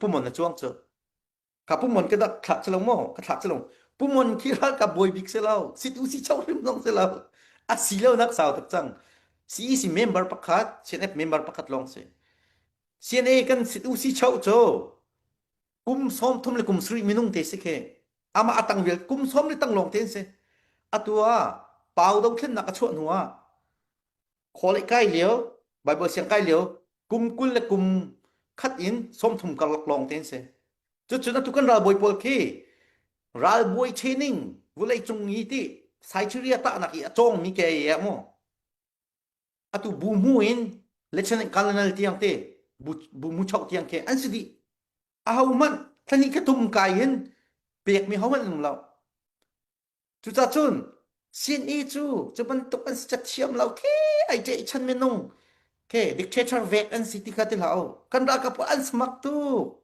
Pumon na chuang cu. Ka pumon ka dak thlak si lo maw? Ka thlak si lo. Pumon khi ralkap bawi bik si lo. Sit u si cho hrim zong si lo. A si lo nak sau tuk cang. CEC member pakhat, CNF member pakhat lawng si. CNA kan sit u si cho cu kum 30 le kum sarih minung te si khi. Amah a tang vial kum sawm le tang lawng te an si. Atu ah pau dothlennak a chuah hnu ah Khawlei kai lio, Bible siang kai lio, kum 20 le kum khat in 30 karlak lawng te an si. Cucun atu kan ralbawi pawl khi ralbawi training vulei cung i ti Siberia tahnak i a cawngmi ke ye mu. Atu bu mu in Lieutenant Colonel tiang te bu bu mu chok tiang ke an si dih. Aho hmanh thlani kha thum kai in pekmi ho hmanh um lo. Cucacun CNA cu cu bantuk an si cathiam lo khi ai ṭehchan minung khi dictator vek an si ti kha ti hlah u. Kan ralkap pawl an smak tuk.